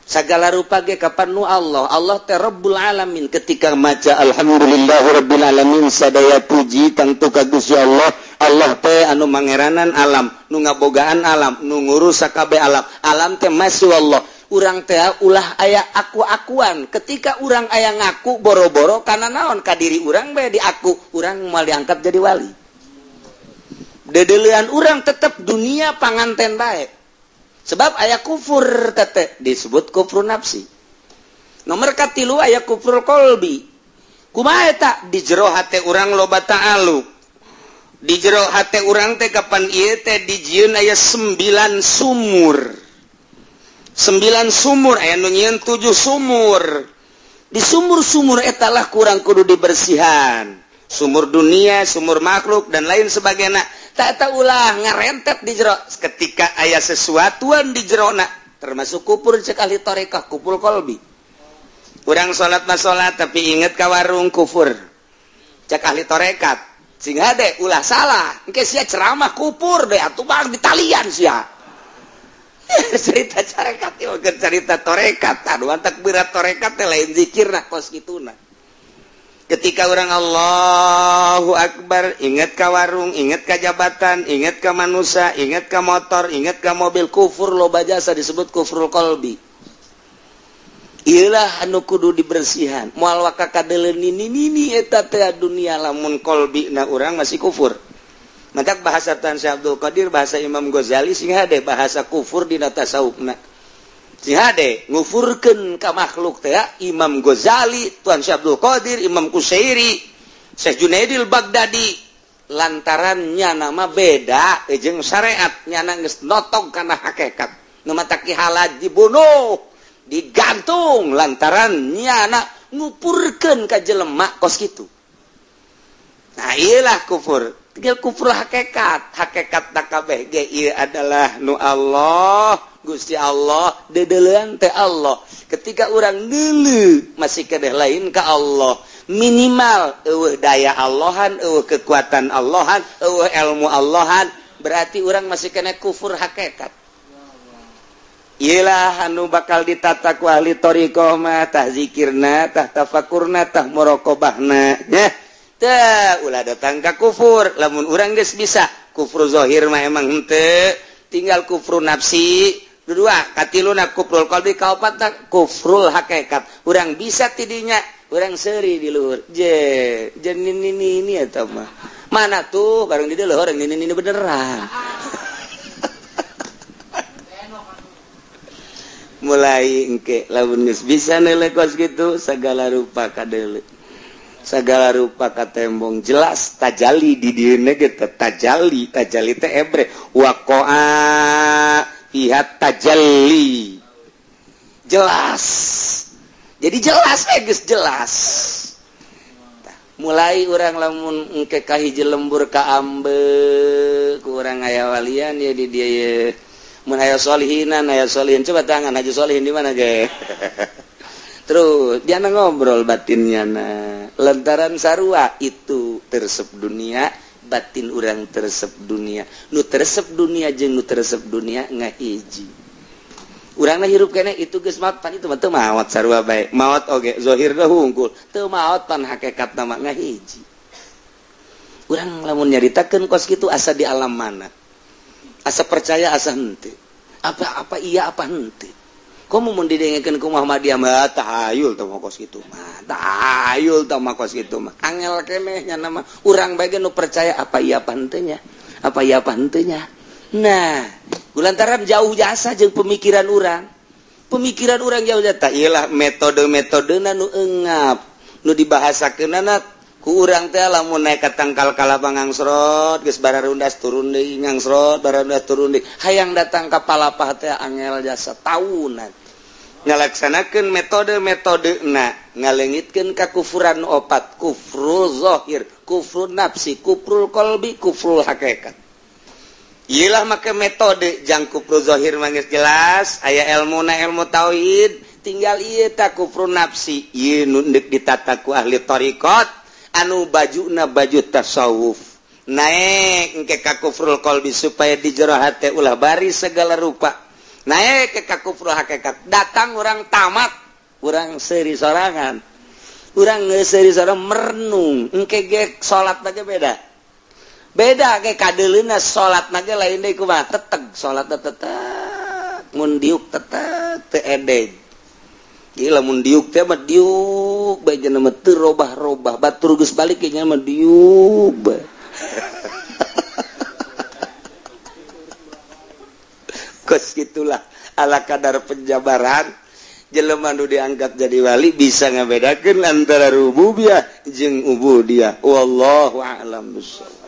Sagala rupa ge kapan nu Allah, Allah teh Rabbul Alamin. Ketika maca alhamdulillahirabbil alamin sadaya puji tangtu ka Gusti Allah. Allah teh anu mangeranan alam, nu ngabogaan alam, nu ngurus sakabeh alam. Alam teh masih Allah. Urang teh ulah aya aku-akuan. Ketika urang aya ngaku boro-boro kana naon ka diri urang bae diaku, urang moal diangkat jadi wali. Dedeulean urang tetep dunia panganten bae. Sebab aya kufur tete disebut kufur nafsi. Nomor katilu aya kufur kolbi. Kumaha eta di jero hate urang loba ta'aluk. Di jero hate urang teh kapan ieu teh dijieun aya 9 sumur. 9 sumur aya nu nyieun 7 sumur. Di sumur-sumur eta lah kurang kudu dibersihan. Sumur dunia, sumur makhluk dan lain sebagainya. Tak eta ulah ngarentet di jero ketika aya sesuatuan di jerona termasuk kupur cek ahli tarekah kupur kolbi. Urang salat mah salat tapi inget ka warung kufur. Cek ahli tarekat. Sing hade ulah salah. Engke sia ceramah kupur deh atuh bang ditalian sia. Cerita tarekat ieu cerita tarekat. Aduh antak berat tarekat teh lain zikirna kos kituna. Ketika orang Allahu Akbar, ingat ka warung, ingat ka jabatan, ingat ka manusia, ingat ka motor, ingat ka mobil, kufur loba jasa disebut kufrul qalbi. Ieulah anu kudu dibersihan. Moal waka kadeuleun nini eta teh dunia lamun qalbi na urang masih kufur. Mantak bahasa Tan Syekh Abdul Qadir, bahasa Imam Ghazali sing hade bahasa kufur dina tasawufna. Sing hade ngufurkeun ka makhluk teh Imam Ghazali, Tuan Syekh Abdul Qadir, Imam Kusyairi, Syekh Junaidil Baghdadi lantaran nyana mah beda jeung syariat nyana geus notog kana hakikat. Nu matak Ki Halaj dibunuh, digantung lantaran nyana ngupurkeun ka jelema kos kitu. Nah ieulah kufur. Tinggal kufur hakikat, hakikat kabeh ge ieu adalah nu Allah, Gusti Allah, dedeulean teh Allah. Ketika urang deuleu masih kedeh lain ka Allah, minimal eueuh daya Allahan, eueuh kekuatan Allahan, eueuh ilmu Allahan, berarti urang masih kena kufur hakikat. Iyalah anu bakal ditata ku ahli thariqah mah tah zikirna, tah tafakurna, tah muraqabahna nya. Tah ulah datang ka kufur, lamun urang geus bisa kufur zahir mah emang henteu, tinggal kufur nafsi dua, katiluna kufrul qalbi, kaopatna kufrul hakikat. Urang bisa tidinya, urang seuri di luhur. Je, je nini ini eta mah. Mana tuh bareng di luhur orang nini ini beneran. Mulai engke lamun geus bisa neuleuh kos kitu sagala rupa kadeuleu. Segala rupa katembong jelas tajali di dieuna ge tajali, tajali teh ebre waqa'a fiha tajalli. Jelas. Jadi jelas geus jelas. Mulai urang lamun engke ka hiji lembur ka ambe ku urang aya walian ya di dieu ye. Mun aya solihinan, aya solihin coba tangan Haji Solihin di mana ge? Terus dia ngobrol batinnya na lantaran sarua itu teresep dunia, batin urang teresep dunia, nu teresep dunia jeung nu teresep dunia ngahiji. Urangna hirup keneh itu geus maot pan itu mah teu maot sarua bae. Maot oge zahirna hungkul, teu maot pan hakikatna mah ngahiji. Urang lamun nyaritakeun kos kitu asa di alam mana? Asa percaya asa henteu. Apa-apa iya apa henteu. Komo mun didengekeun ku Muhammadiyah mah tahayul teh mah kos kitu mah. Tahayul teh mah kos kitu mah. Angel keneh nya mah urang bae ge nu percaya apa iya apa henteu nya. Apa iya apa henteu nya. Nah, lantaran jauh jasa jeung pemikiran urang. Pemikiran urang jauh jasa. Iyalah metode-metodena nu engap, nu dibahasakeunana ku urang teh lamun naik ka tangkal kalapa ngangsrot geus bararundas turun deui ngangsrot bararundas turun deui hayang datang ka palapah teh angel jasa taunan ngalaksanakeun metode-metodena ngalengitkeun ka kufuran opat, kufrul zahir, kufrul nafsi, kufrul qalbi, kufrul hakikat. Iyalah make metode jang kufrul zahir mah geus jelas aya elmuna ilmu tauhid, Tinggal ieu tah kufrun nafsi ieu nu deuk ditata ku ahli thariqat anu bajuna baju tasawuf. Naik engke ka kufrul qalbi supaya di jero hate ulah bari segala rupa. Naik ke ka kufrul hakikat, datang urang tamat, urang seuri sorangan. Urang geus seuri sorangan merenung, engke ge salat ge beda. Beda ge kadeuleuna salat ge lain deui kumaha teteg salat teteg mun diuk teteg teu edeg. Gila mun diuk teh mah diuk bae cenah mah teu robah-robah, batur geus balik ge nya mah diuk bae. Kos gitulah ala kadar penjabaran jelema nu diangkat jadi wali bisa ngabedakeun antara rububiyah jeung ubudiyah. Wallahu a'lam bissawab.